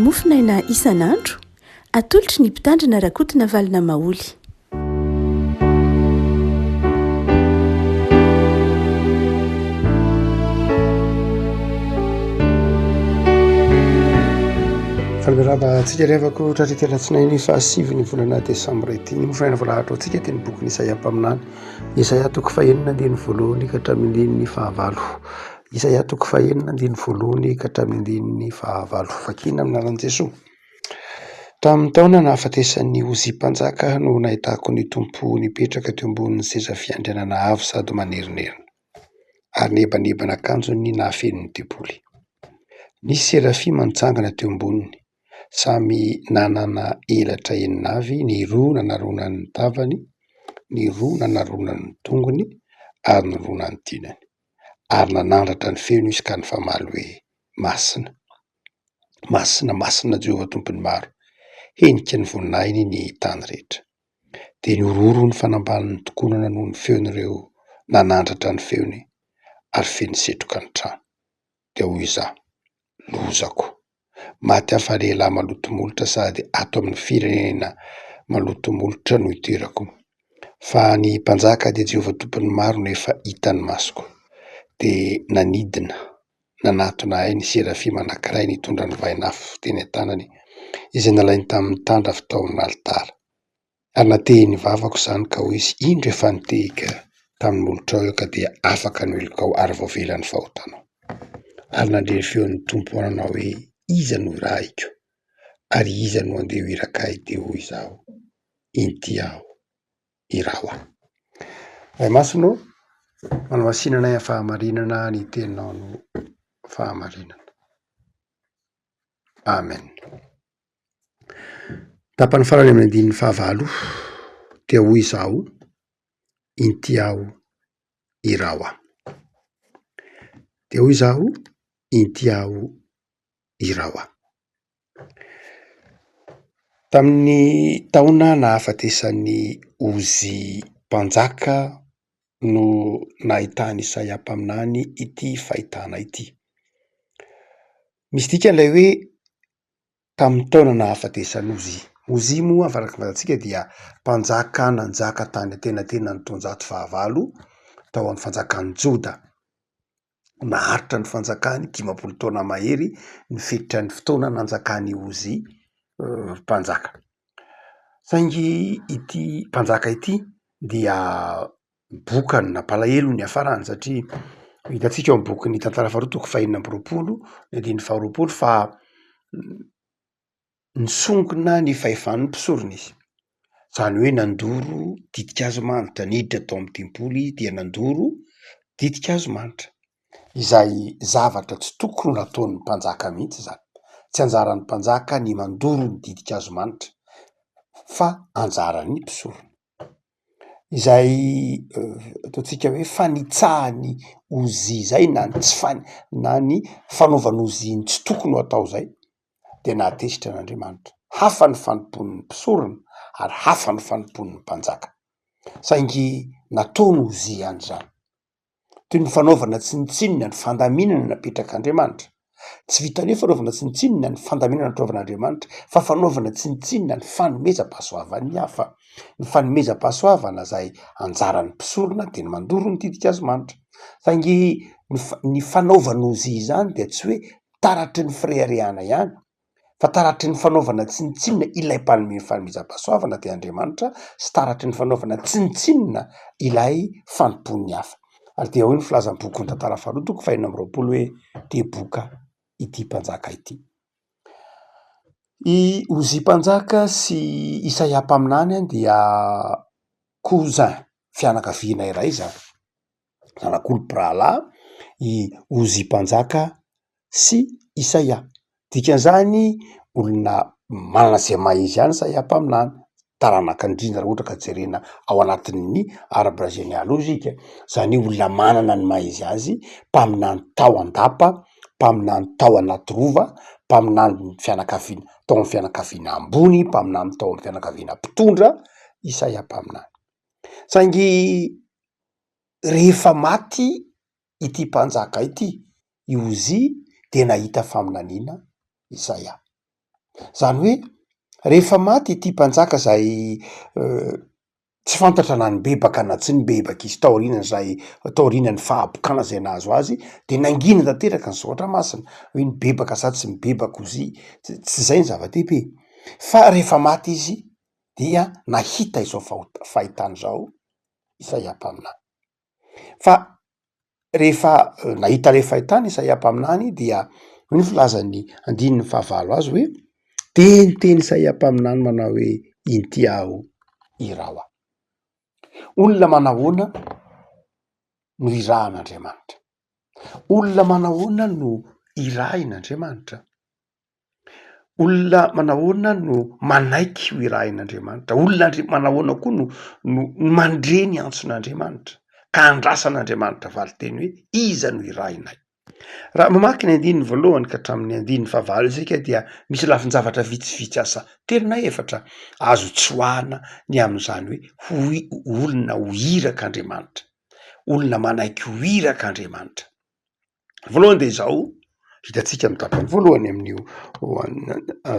Mofonaina isan'andro, atolotry ny Mpitandrina Rakotonavalona Maholy. Faly miarahaba antsika ry havako tratry ity alatsinainy fahasivy ny volana desambra ity. Ny mofonaina voalahatra ho antsika dia ny bokin'i Isaia mpaminany. Isaia toko fahenina andininy voalohany ka hatramin'ny andininy fahavalo. Isaia toko fahenina andininy voalohany ka hatramin'ny andininy fahavalo. Vakina amin'ny anaran'i Jesoa. Tamin'ny taona nahafatesan'i Ozia mpanjaka no nahitako ny Tompo nipetraka teo ambonin'ny seza fiandrianana avo sady manerinerina, ary niebanebana akanjony nahafeno ny tempoly. Nisy serafima nitsangana teo amboniny, samy nanana elatra enina avy, ny roa nanaronany ny tavany, ny roa nanaronany ny tongony, ary ny roa nanodinany. Ary nanandratra ny feony izy ka nifamaly hoe, Masina! Masina, masina Jehovah Tompon'ny maro, henika ny voninahiny ny tany rehetra. Dia nihorohoro ny fanambanin'ny tokonana noho ny feon'ireo nanandratra ny feony, ary feno setroka ny trano. Dia hoy izaho, Lozako! Maty aho fa lehilahy maloto molotra sady ato amin'ny firenena maloto molotra no itoerako. Fa ny Mpanjaka dia Jehovah Tompon'ny maro no efa hitan'ny masoko. Dia nanidina Nanatona ahy ny serafima anankiray nitondra ny vainafo teny an-tanany, izay nalainy tamin'ny tandra avy tao amin'ny alitara. Ary natehiny ny vavako izany ka hoy izy, Indro efa nitehika tamin'ny molotrao aho ka dia afaka ny helokao ary voavela ny fahotanao. Ary nandre ny feon'ny Tompo aho nanao hoe, Iza no hirahiko? Ary iza no handeha ho iraka ahy? Dia hoy izaho, Inty aho. Iraho aho. Ray Masina ô, manamasina anay amin'ny fahamarinana ny teninao no fahamarinana. Amen. Tapany farany amin'ny andininy fahavalo dia hoy izaho, inty aho, iraho aho. Dia hoy izaho, inty aho, iraho aho. Tamin'ny taona nahafatesan'i Ozia mpanjaka no nahitan'i Isaia mpaminany ity fahitana ity. Misy dikany ilay hoe tamin'ny taona nahafatesan'i Ozia. Ozia moa araka ny fantatsika dia mpanjaka nanjaka tany antenatenan'ny taonjato fahavalo tao amin'ny fanjakan'i Joda. Naharitra ny fanjakany 50 taona mahery ny fetran'ny fotoana nanjakan'i Ozia mpanjaka. Saingy ity mpanjaka ity dia boka no nampalahelo ny niafarany satria hitantsika ao amin'ny bokin'ny tantara faharoa toko fahenina amby roapolo ny andininy faharoapolo fa Nisongona ny fahefan'ny mpisorona izy, izany hoe nandoro ditin-kazo manitra, niditra tao amin'ny tempoly dia nandoro ditin-kazo manitra, izay zavatra tsy tokony ho nataon'ny mpanjaka mihitsy izany, tsy anjaran'ny mpanjaka ny mandoro ny ditin-kazo manitra fa anjaran'ny mpisorona. Izay ataontsika hoe fanitsahan'i Ozia izay na ny tsy fan- na ny fanaovan'i Ozia ny tsy tokony ho atao izay dia nahatezitra an'Andriamanitra. Hafa ny fanompoan'ny mpisorona ary hafa ny fanompoan'ny mpanjaka. Saingy nataon'i Ozia ihany izany. Toy ny fanaovana tsinontsinona ny fandaminana napetrak'Andriamanitra. Tsy vitan'ny hoe fanaovana tsinontsinona ny fandaminana nataovan'Andriamanitra fa fanaovana tsinontsinona ny fanomezam-pahasoavan'ny hafa. Ny fanomezam-pahasoavana izay anjaran'ny mpisorona dia ny mandoro ny ditin-kazo manitra. Saingy ny fa- ny fanaovana Ozia izany dia tsy hoe taratry ny fireharehana ihany fa taratry ny fanaovana tsinontsinona ilay mpanome ny fanomezam-pahasoavana dia Andriamanitra sy taratry ny fanaovana tsinontsinona ilay fanompoan'ny hafa. Ary dia hoy ny filazan'ny bokin'ny tantara faharoa toko fahenina amby roapolo hoe teboka ity mpanjaka ity. I Ozia mpanjaka sy Isaia mpaminany dia cousin, fianakaviana iray izany. Zanak'olo-mpirahalahy i Ozia mpanjaka sy Isaia. Dikan'izany olona manana izay maha izy azy Isaia mpaminany, taranaka indrindra raha ohatra ka jerena ao anatin'ny arbre généalogique, izany hoe olona manana ny maha izy azy, mpaminany tao an-dapa, mpaminany tao anaty rova, mpaminany fianakaviana tao amin'ny fianakaviana ambony, mpaminany tao amin'ny fianakaviana mpitondra Isaia mpaminany. Saingy rehefa maty ity mpanjaka ity, i Ozia dia nahita faminaniana Isaia. Zany hoe rehefa maty ity mpanjaka zay tsy fantatra na nibebaka na tsy nibebaka izy taorian'izay, taorian'ny fahabokana zay nahazo azy de nangina tanteraka ny soratra masina, hoe nibebaka sa tsy nibebaka ozy, tsy zay ny zava-dehibe fa rehefa maty izy dia nahita izao fahota- fahitana izao Isaia mpaminany. Fa rehefa nahita ilay fahitana Isaia mpaminany dia hoy ny filazan'ny andininy fahavalo azy hoe dia niteny Isaia mpaminany manao hoe inty aho iraho aho. Olona manahoana no irahan'Andriamanitra? Olona manahoana no irahin'Andriamanitra? Olona manahoana no manaiky ho irahin'Andriamanitra? Olona andre- manahoana koa no no mandre ny antson'Andriamanitra ka andrasan'Andriamanitra valin-teny hoe iza no irahinay? Raha mamaky ny andininy voalohany ka hatramin'ny andininy fahavalo isika dia misy lafin-javatra vitsivitsy asa telo na efatra azo tsoahana ny amin'izany hoe ho i- olona ho irak'Andriamanitra, olona manaiky ho irak'Andriamanitra. Voalohany de izao, hitantsika amin'ny tapany voalohany amin'io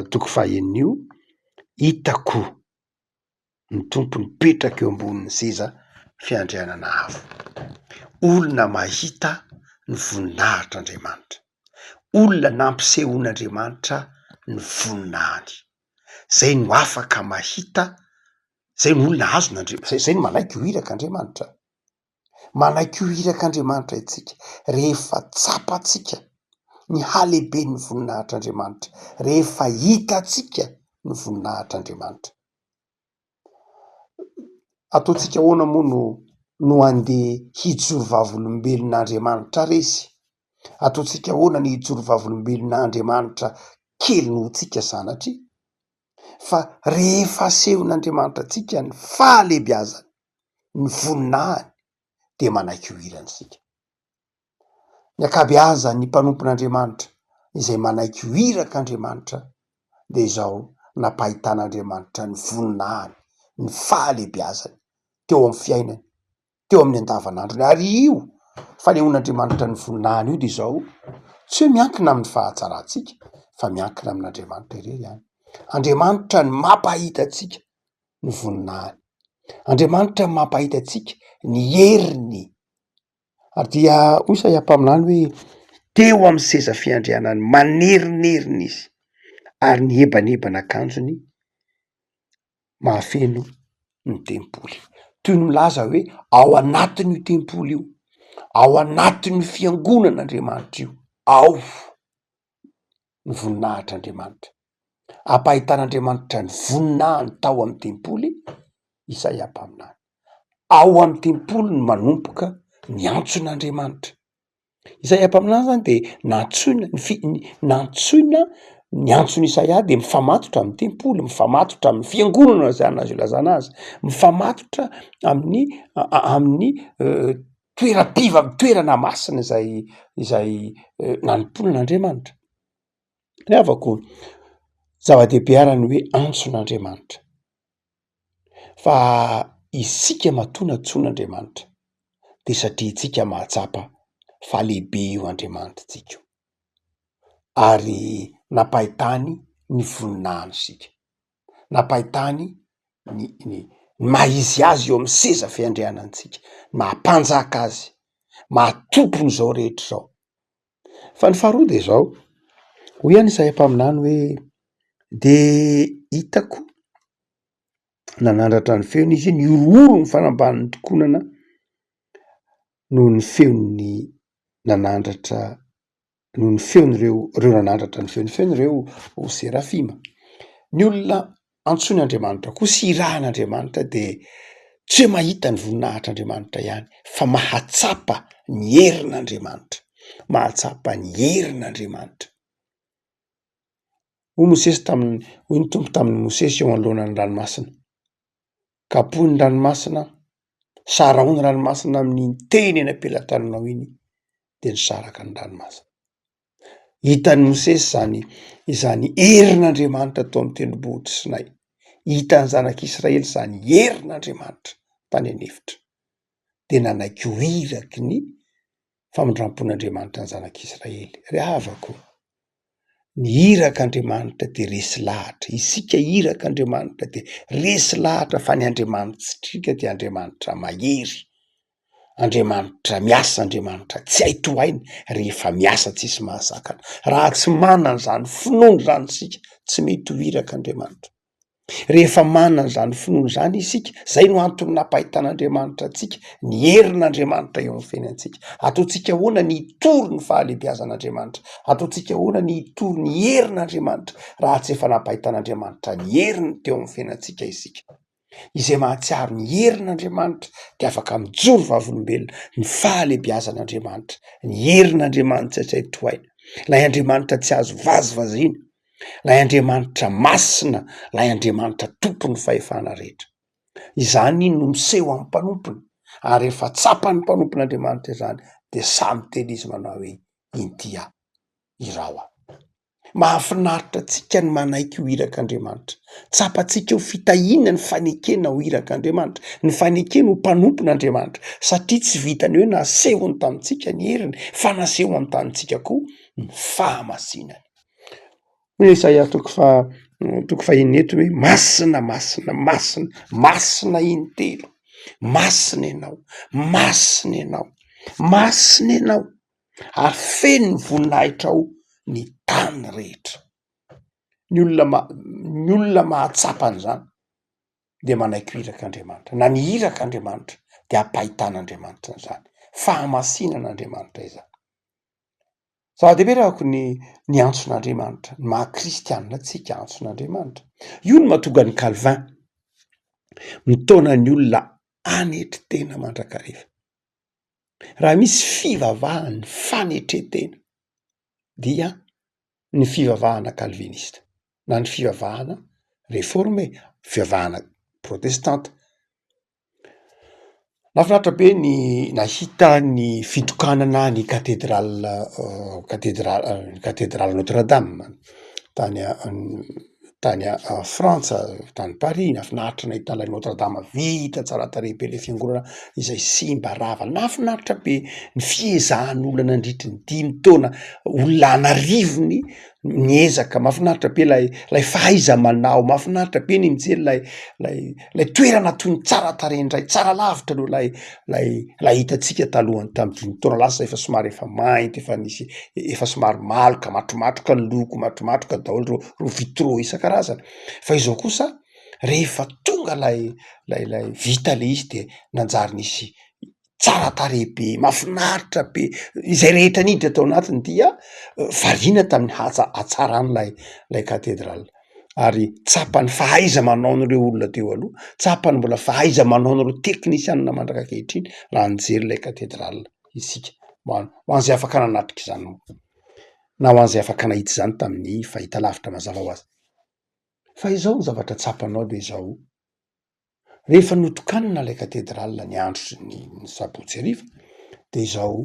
toko fahaenina io, hitako ny Tompo mipetraka eo ambonin'ny seza fiandrianana avo. Olona mahita ny voninahitr'Andriamanitra, olona nampisehoan'Andriamanitra ny voninahiny, zay no afaka mahita, zay no olona azon'Andria-, zay zay no manaiky ho irak'Andriamanitra. Manaiky ho irak'Andriamanitra isika rehefa tsapantsika ny halehiben'ny voninahitr'Andriamanitra, rehefa hitantsika ny voninahitr'Andriamanitra. Ataontsika ahoana moa no no andeha hijoro vavolombelon'Andriamanitra resy? Ataontsika ahoana ny hijoro vavolombelon'Andriamanitra kely noho tsika sanatria? Fa rehefa asehon'Andriamanitra antsika ny fahalehibiazany, ny voninahiny dia manaiky ho irany isika. Ny ankabeazan'ny mpanompon'Andriamanitra izay manaiky ho irak'Andriamanitra dia izao nampahitan'Andriamanitra ny voninahiny, ny fahalehibiazany teo amin'ny fiainany, teo amin'ny andavanandrony. Ary io fanehoan'Andriamanitra ny voninahiny io dia izao, tsy hoe miankina amin'ny fahatsarantsika fa miankina amin'Andriamanitra irery ihany. Andriamanitra no mampahita antsika ny voninahiny. Andriamanitra mampahita antsika ny heriny. Ary dia hoy Isaia mpaminany hoe teo amin'ny seza fiandrianany manerinerina izy ary ny hebanebana akanjony mahafeno ny tempoly. Toy ny milaza hoe ao anatin'io tempoly io, ao anatin'io fiangonan'Andriamanitra io, ao ny voninahitr'Andriamanitra. Ampahitan'Andriamanitra ny voninahiny tao amin'ny tempoly Isaia mpaminany. Ao amin'ny tempoly no manomboka ny antson'Andriamanitra. Isaia mpaminany zany de nantsoina ny fi- ny nantsoina ny antson'i Isaia de mifamatotra amin'ny tempoly, mifamatotra amin'ny fiangonana zany azo ilazana azy, mifamatotra amin'ny a- amin'ny toeram-piva- toerana masina izay izay nanompoana an'Andriamanitra. Ry havako, zava-dehibe ara ny hoe antson'Andriamanitra. Fa isika matoa nantsoin'Andriamanitra de satria isika mahatsapa fa lehibe io Andriamanitritsika io, ary nampahitany ny voninahiny isika, nampahitany ny ny maha izy azy eo amin'ny seza fiandrianantsika, maha mpanjaka azy, maha tompon'izao rehetra izao. Fa ny faharoa de zao, hoy ihany Isaia mpaminany hoe de hitako nanandratra ny feony izy, nihorohoro ny fanambanin'ny tokonana noho ny feon'ny nanandratra noho ny feon'ireo reo nanandratra ny feony, feon'ireo ho serafima. Ny olona antsoin'Andriamanitra koa sy irahan'Andriamanitra de tsy hoe mahita ny voninahitr'Andriamanitra ihany fa mahatsapa ny herin'Andriamanitra, mahatsapa ny herin'Andriamanitra. Hoy Mosesy taminy, hoy ny Tompo tamin'i Mosesy eo anoloanan'ny ranomasina, kapohy ny ranomasina, saraho ny ranomasina amin'iny teny eny am-pelatananao iny, de nisaraka ny ranomasina. Hitan'i Mosesy izany izany herin'Andriamanitra tao amin'ny tendrombohitr'i Sinay. Hitan'ny zanak'Israely izany herin'Andriamanitra tany an'efitra. De nanaiky ho iraky ny famindram-pon'Andriamanitra ny zanak'Israely. Ry havako! Ny irak'Andriamanitra dia resy lahatra, isika irak'Andriamanitra dia resy lahatra fa ny Andriamanitsika dia Andriamanitra mahery, Andriamanitra miasa, Andriamanitra tsy hay tohaina, rehefa miasa tsisy mahasakana. Raha tsy manana izany finoana izany isika, tsy mety ho irak'Andriamanitra. Rehefa manana izany finoana izany isika, zay no antony nampahitan'Andriamanitra antsika ny herin'Andriamanitra eo amin'ny fiainantsika. Ataontsika ahoana ny hitory ny fahalehibiazan'Andriamanitra? Ataontsika ahoana ny hitory ny herin'Andriamanitra raha tsy efa nampahitan'Andriamanitra ny heriny teo amin'ny fiainantsika isika? Izay mahatsiaro ny herin'Andriamanitra dia afaka mijoro vavolombelona ny fahalehibiazan'Andriamanitra, ny herin'Andriamanitra tsy hay tohaina, ilay Andriamanitra tsy azo vazivaziana. Ilay Andriamanitra masina, ilay Andriamanitra tompon'ny fahefana rehetra. Izany no miseho amin'ny mpanompony, ary rehefa tsapan'ny mpanompon'Andriamanitra izany dia sahy miteny izy manao hoe inty aho, iraho aho. Mahafinaritra antsika ny manaiky ho irak'Andriamanitra. Tsapantsika ho fitahiana ny fanekena ho irak'Andriamanitra, ny fanekena ho mpanompon'Andriamanitra, satria tsy vitan'ny hoe nasehony tamintsika ny heriny fa nasehony tamintsika koa ny fahamasinany. Hoy Isaia toko faha toko fahenina eto hoe masina masina masina masina intelo, masina ianao, masina ianao, masina ianao ary feno ny voninahitrao ny tany rehetra. Ny olona ma- ny olona mahatsapa an'izany dia manaiky ho irak'Andriamanitra, na ny irak'Andriamanitra dia ampahitan'Andriamanitra an'izany, fahamasinan'Andriamanitra izany. Zava-dehibe raha ny ny antson'Andriamanitra, ny maha kristianina antsika antson'Andriamanitra. Io no mahatonga an'i Calvin mitaona ny olona hanetry tena mandrakariva. Raha misy fivavahan'ny fanetren-tena dia ny fivavahana kalvinista na ny fivavahana reforme, fivavahana protestanta. Nahafinaritra be ny nahita ny fitokanana ny katedrala katedra- katedraly Notre Dame tany tany Frantsa, tany Paris, nahafinaritra nahita an'ilay Notre Dame vita tsara tarehy be le fiangonana izay simba rava, nahafinaritra be ny fiezahan'olona nandritry ny dimy taona, olona an'arivony niezaka, mahafinaritra be lay lay fahaiza-manao, mahafinaritra be ny mijery lay lay lay toerana toy ny tsara tarehy indray, tsara lavitra noho lay lay lay hitantsika talohany tamin'ny dimy taona lasa efa somary efa mainty, efa nisy efa somary maloka, matromatroka ny loko, matromatroka daholo reo reo vitraux isan-karazany, fa izao kosa rehefa tonga lay lay lay vita le izy de nanjary nisy tsara tarehy be, mahafinaritra be, izay rehetra niditra tao anatiny dia variana tamin'ny hatsa- hatsaran'ilay lay katedrala ary tsapan'ny fahaiza-manaon'ireo olona teo aloha, tsapany mbola fahaiza-manaon'ireo teknisianina mandraka ankehitriny raha nijery ilay katedrala isika, ho an- ho an'izay afaka nanatrika izany moa, na ho an'izay afaka nahita izany tamin'ny fahitalavitra mazava ho azy. Fa izao ny zavatra tsapanao de izao. Rehefa notokanana ilay katedrala ny andro ny ny sabotsy hariva de izao,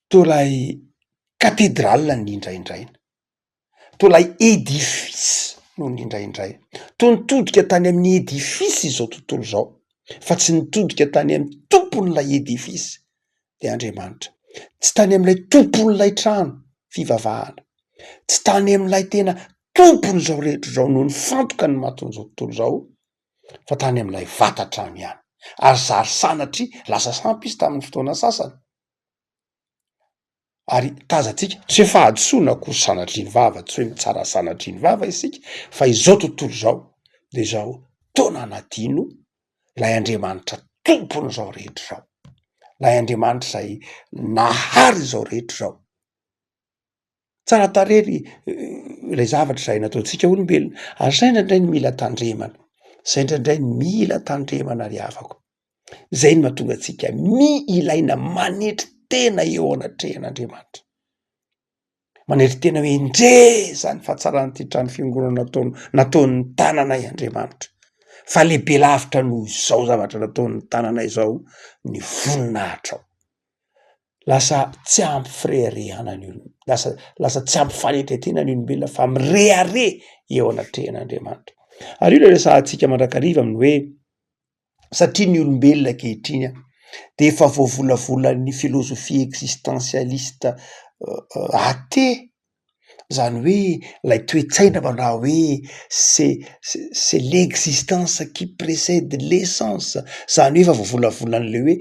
toa ilay katedrala nindraindraina, toa ilay edifice no nindraindraina, toa nitodika tany amin'ny edifice izao tontolo izao fa tsy nitodika tany amin'ny tompon'ilay edifice de Andriamanitra, tsy tany amin'ilay tompon'ilay trano fivavahana, tsy tany amin'ilay tena Tompon'izao rehetra izao no nifantoka ny matin'izao tontolo izao fa tany amin'ilay vatan-trano ihany, ary zary sanatria lasa sampy izy tamin'ny fotoana sasany, ary tazantsika, tsy hoe fahadisoana akory sanatria ny vava, tsy hoe mitsara sanatria ny vava isika, fa izao tontolo izao de izao toa nanadino ilay Andriamanitra tompon'izao rehetra izao, ilay Andriamanitra izay nahary izao rehetra izao. Tsara tarehy ry ilay zavatra izay nataontsika olombelona, ary zay indraindray no mila tandremana, zay indraindray no mila tandremana ry havako, zay no mahatonga antsika mi- ilaina manetry tena eo anatrehan'Andriamanitra, manetry tena hoe ndre zany fahatsaran'ity trano fiangonana nataon- nataon'ny tananay Andriamanitra, fa lehibe lavitra noho izao zavatra nataon'ny tananay izao ny voninahitrao. Lasa tsy ampy fireharehana ny olona, lasa lasa tsy ampy fanetren-tena ny olombelona fa mirehareha eo anatrehan'Andriamanitra. Ary io ilay resahantsika mandrakariva amin'ny hoe satria ny olombelona ankehitriny a de efa voavolavolan'ny filôzôfia existentialiste athée. Zany hoe lay toe-tsaina manao hoe c'est c'est l'existence qui précède l'essence, zany hoe efa voavolavolan'le hoe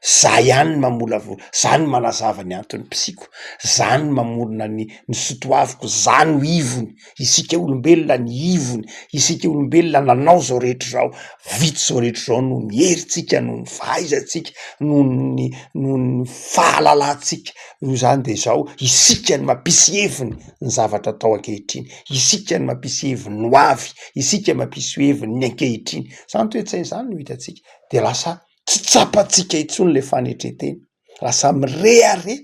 za ihany no mamolavola, za no manazava ny anton'ny pisiako, za no mamorona ny ny sotoaviko, za no ivony, isika olombelona ny ivony, isika olombelona nanao zao rehetra zao, vita zao rehetra zao noho ny herintsika, noho ny fahaizantsika, noho ny noho ny fahalalantsika, noho izany de zao, isika no mampisy heviny ny zavatra atao ankehitriny, isika no mampisy heviny ny ho avy, isika mampisy heviny ny ankehitriny, zany toe-tsaina zany no hitantsika, de lasa tsy tsapantsika intsony le fanetren-tena, lasa mirehareha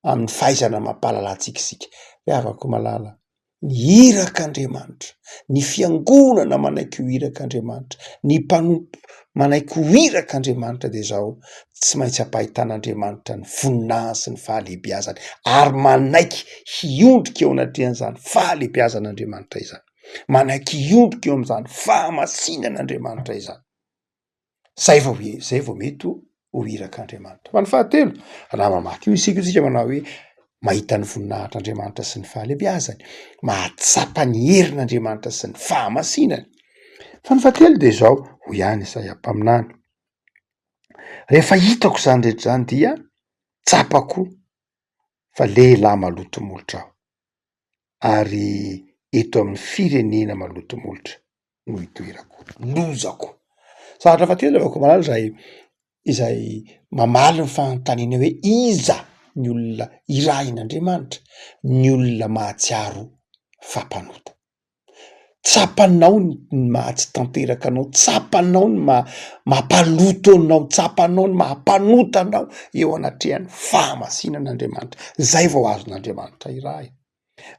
amin'ny fahaizana mampahalala antsika isika. Ry havako malala, ny irak'Andriamanitra, ny fiangonana manaiky ho irak'Andriamanitra, ny mpanompo manaiky ho irak'Andriamanitra dia izao, tsy maintsy ampahitan'Andriamanitra ny voninahiny sy ny fahalehibiazany ary manaiky hiondrika eo anatrehan'izany fahalehibiazan'Andriamanitra izany, manaiky hiondrika eo amin'izany fahamasinan'Andriamanitra izany. Zay vao hoe, zay vao mety ho irak'Andriamanitra. Fa ny fahatelo, raha mamaky io isika, isika manao hoe mahita ny voninahitr'Andriamanitra sy ny fahalehibiazany, mahatsapa ny herin'Andriamanitra sy ny fahamasinany. Fa ny fahatelo de izao, hoy ihany Isaia mpaminany, rehefa hitako izany rehetra izany dia tsapako fa lehilahy maloto molotra aho, ary eto amin'ny firenena maloto molotra. no itoerako, lozako. Zavatra fahatelo ry havako malala izay izay mamaly ny fanontaniana hoe iza ny olona irahin'Andriamanitra? Ny olona mahatsiaro fa mpanota. Tsapanao ny maha tsy tanteraka anao, tsapanao ny maha mampaloto anao, tsapanao ny maha mpanota anao eo anatrehan'ny fahamasinan'Andriamanitra, zay vao azon'Andriamanitra irahina.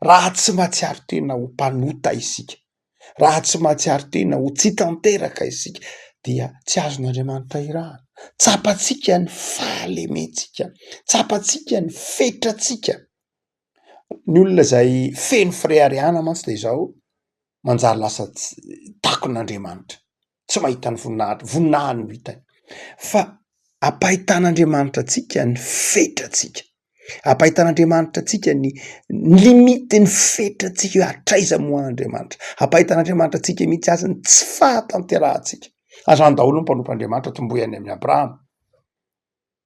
Raha tsy mahatsiaro tena ho mpanota isika, raha tsy mahatsiaro tena ho tsy tanteraka isika dia tsy azon'Andriamanitra irahana. Tsapantsika ny fahalementsika, tsapantsika ny fetrantsika. Ny olona izay feno fireharehana mantsy de izao manjary lasa tsy takon'Andriamanitra, tsy mahita ny voninahitra, voninahiny no hitany fa ampahitan'Andriamanitra antsika ny fetrantsika. Ampahitan'Andriamanitra antsika ny ny limite ny fetrantsika hoe hatraiza moa Andriamanitra. Ampahitan'Andriamanitra antsika mihitsy aza ny tsy fahatanterahantsika. Azany daholo ny mpanompon'Andriamanitra tomboy any amin'i Abrahama.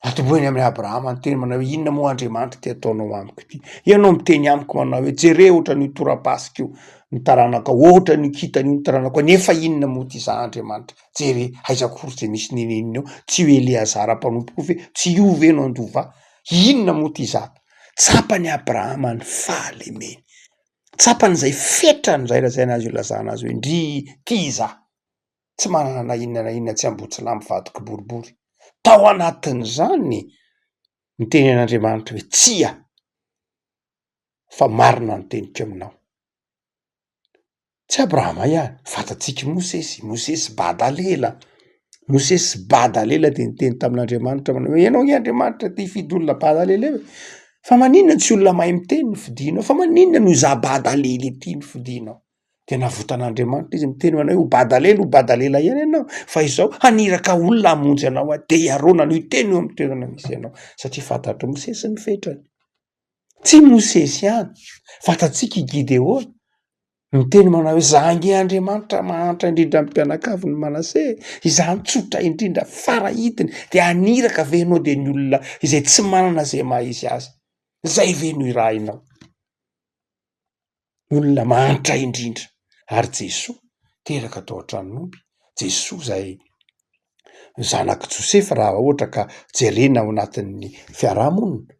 Atombohy any amin'i Abrahama ny teny manao hoe inona moa Andriamanitra ity ataonao amiko ity. Ianao miteny amiko manao hoe jereo ohatran'io torapasika io ny taranakao, ohatran'io kintana io ny taranakao, nefa inona moa ity za Andriamanitra. Jere aiza akory izay misy n'inon'inona eo, tsy io Eleazara mpanompoko io ve, tsy io ve no handova ahy. Inona moa ty zato? Tsapan'i Abrahama ny fahalemeny. Tsapany izay fetrany izay lazaina azy io lazana azy hoe ndry ty izaho. Tsy manana na inona na inona tsy ambotsilambo vadiko boribory. Tao anatin'izany niteny an'Andriamanitra hoe tsia fa marina ny teniko aminao. Tsy Abrahama ihany, fantatsika i Mosesy, Mosesy bada lela, Mosesy bada lela de niteny tamin'Andriamanitra manao hoe ianao nge Andriamanitra te hifidy olona bada lela eo e, fa maninona tsy olona mahay miteny no fidinao, fa maninona no izaho bada lela ity no fidinao? De navotan'Andriamanitra izy miteny manao hoe ho bada lela ho bada lela ihany ianao fa izao haniraka olona hamonjy anao aho, de i Arona no hiteny eo amin'ny toerana misy anao satria fantatr'i Mosesy ny fetrany. Tsy i Mosesy ihany, fantatsika i Gideona, niteny manao hoe za ange Andriamanitra mahantra indrindra amin'ny mpianakavin'i Manase, izaho tsotra indrindra farahidiny, de haniraka ve ianao de ny olona izay tsy manana izay maha izy azy, zay ve no irahinao? Olona mahantra indrindra, ary Jesoa teraka tao an-tranon'omby, Jesoa zay zanak'i Josefa raha ohatra ka jerena ao anatin'ny fiarahamonina,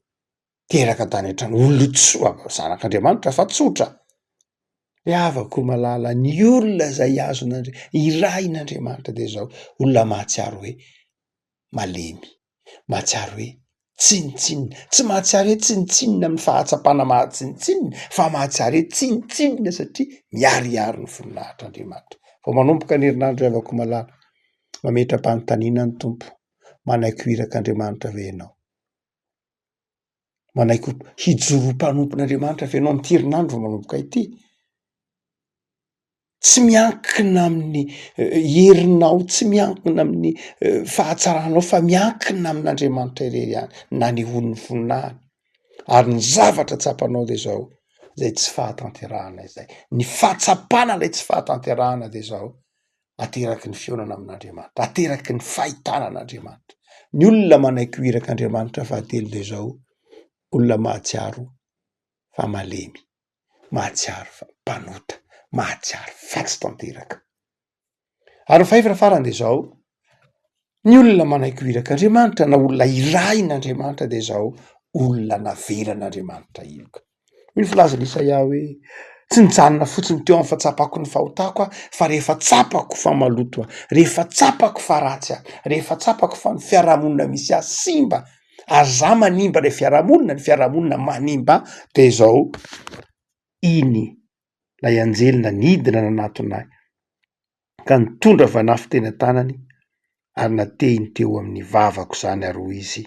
teraka tany an-trano, olona tsoa, zanak'Andriamanitra fa tsotra. Ry havako malala, ny olona izay azon'Andri-, irahin'Andriamanitra dia izao, olona mahatsiaro hoe malemy, mahatsiaro hoe tsinontsinona, tsy mahatsiaro hoe tsinontsinona amin'ny fahatsapana maha tsinontsinona fa mahatsiaro hoe tsinontsinona satria miharihary ny voninahitr'Andriamanitra. Vao manomboka ny herinandro ry havako malala, mametra-panontaniana ny Tompo, manaiky ho irak'Andriamanitra ve ianao? Manaiky ho hijoro ho mpanompon'Andriamanitra ve ianao amin'ity herinandro vao manomboka ity? Tsy miankina amin'ny herinao, tsy miankina amin'ny fahatsaranao fa miankina amin'Andriamanitra irery ihany nanehoany ny voninahiny. Ary ny zavatra tsapanao de zao. Izay tsy fahatanterahana izay. Ny fahatsapana ilay tsy fahatanterahana dia izao, ateraky ny fihaonana amin'Andriamanitra, ateraky ny fahitana an'Andriamanitra. Ny olona manaiky ho irak'Andriamanitra fahatelo dia izao, olona mahatsiaro fa malemy, mahatsiaro fa mpanota, mahatsiaro fa tsy tanteraka. Ary ny fahefatra farany dia izao, ny olona manaiky ho irak'Andriamanitra na olona irahin'Andriamanitra dia izao, olona navelan'Andriamanitra heloka. Hoy ny filazan'i Isaia hoe, tsy nijanona fotsiny teo amin'ny fahatsapako ny fahotako aho, fa rehefa tsapako fa maloto aho, rehefa tsapako fa ratsy aho, rehefa tsapako fa ny fiarahamonina misy ahy simba, ary za manimba ilay fiarahamonina, ny fiarahamonina manimba ahy, dia izao, iny ilay anjely nanidina nanatona ahy ka nitondra vanafo teny an-tanany ary natehiny teo amin'ny vavako izany ary hoy izy,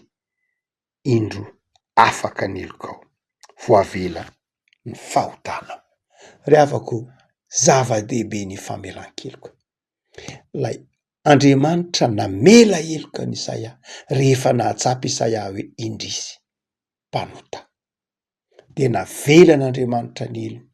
indro afaka ny helokao, voavela ny fahotanao. Ry havako, zava-dehibe ny famelan-keloka. Ilay Andriamanitra namela heloka an'i Isaia rehefa nahatsapa Isaia hoe indrisy, mpanota. Dia navelan'Andriamanitra ny helony.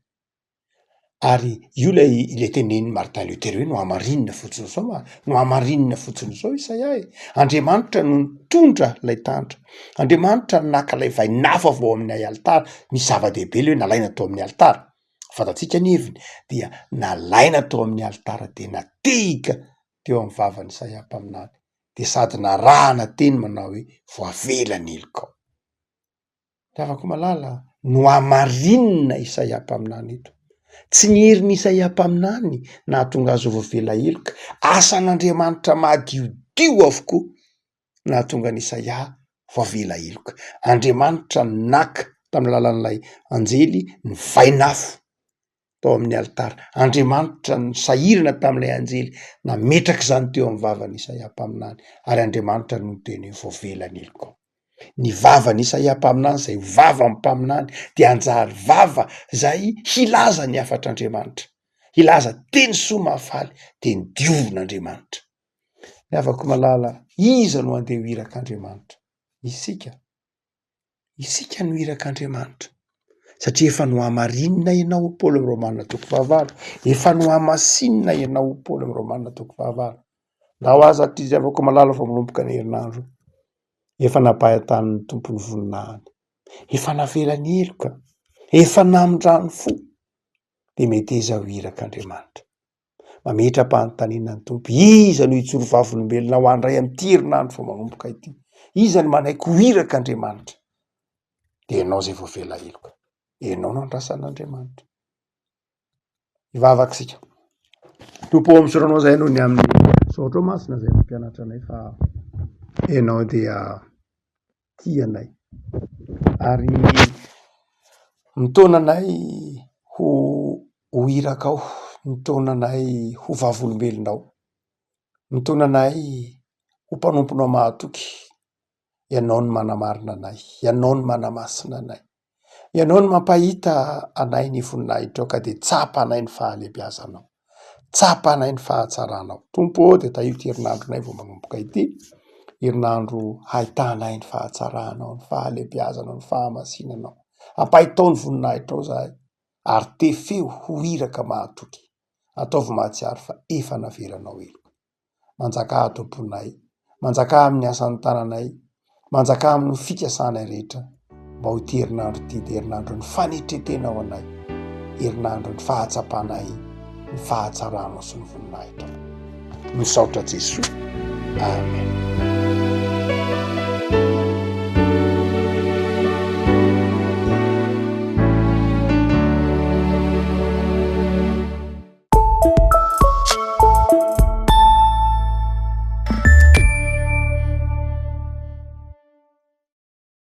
Ary io ilay ilay tenenin'i Martin Luther hoe nohamarinina fotsiny izao ma, nohamarinina fotsiny izao Isaia e. Andriamanitra no nitondra ilay tandra, Andriamanitra no naka ilay vainafo avy ao amin'ny alitara, misy zava-dehibe ilay hoe nalaina tao amin'ny alitara, fantatsika ny heviny, dia nalaina tao amin'ny alitara dia natehika teo amin'ny vavan'i Isaia mpaminany, dia sady narahana teny manao hoe voavela ny helokao. Ry havako malala, nohamarinina Isaia mpaminany eto. Tsy ny herin'i Isaia mpaminany nahatonga azy ho voavela heloka, asan'Andriamanitra madiodio avokoa nahatonga an'i Isaia voavela heloka. Andriamanitra naka tamin'ny alalan'ilay anjely ny vainafo tao amin'ny alitara. Andriamanitra nisahirana tamin'ilay anjely nametraka izany teo amin'ny vavan'i Isaia mpaminany, ary Andriamanitra no niteny hoe voavela ny helokao. Ny vavan'i Isaia mpaminany izay ho vavan'ny mpaminany dia hanjary vava izay hilaza ny hafatr'Andriamanitra, hilaza teny soa mahafaly, teny diovin'Andriamanitra. Ry havako malala, iza no handeha ho irak'Andriamanitra? Isika. Isika no irak'Andriamanitra satria efa nohamarinina ianao hoy Paoly amin'ny Romana toko fahavalo, efa nohamasinina ianao hoy Paoly amin'ny Romana toko fahavalo. Ndao aza aty ry havako malala fa manomboka ny herinandro, efa nampahatan'ny Tompo ny voninahiny, efa navelany heloka, efa namindrany fo, dia meteza ho irak'Andriamanitra. Mametra-panontaniana ny Tompo, iza no hijoro vavolombelona ho andray amin'ity herinandro vao manomboka ity? Iza no manaiky ho iraka Andriamanitra? Dia ianao izay voavela heloka, ianao no andrasan'Andriamanitra. Hivavaka isika. Tompo ô, misaotra anao izahay noho ny amin'ny saotrao masina izay nampianatra anay fa ianao dia tia anay ary mitaona anay ho ho irakao, mitaona anay ho vavolombelonao, mitaona anay ho mpanomponao mahatoky. Ianao no manamarina anay, Ianao no manamasina anay, Ianao no mampahita anay ny voninahitrao ka dia tsapanay ny fahalehibiazanao, tsapanay ny fahatsaranao. Tompo ô, dia tahio ity herinandronay vao manomboka ity, herinandro hahitanay ny fahatsaranao, ny fahalehibiazanao, ny fahamasinanao. Ampahitao ny voninahitrao izahay ary tefeo ho iraka mahatoky. Ataovy mahatsiaro fa efa navelanao heloka. Manjakà ato am-ponay, manjakà amin'ny asan'ny tananay, manjakà amin'ny fikasanay rehetra mba ho ity herinandro ity dia herinandron'ny fanetren-tena ho anay, herinandron'ny fahatsapanay ny fahatsaranao sy ny voninahitrao. Misaotra Jesoa. Amen.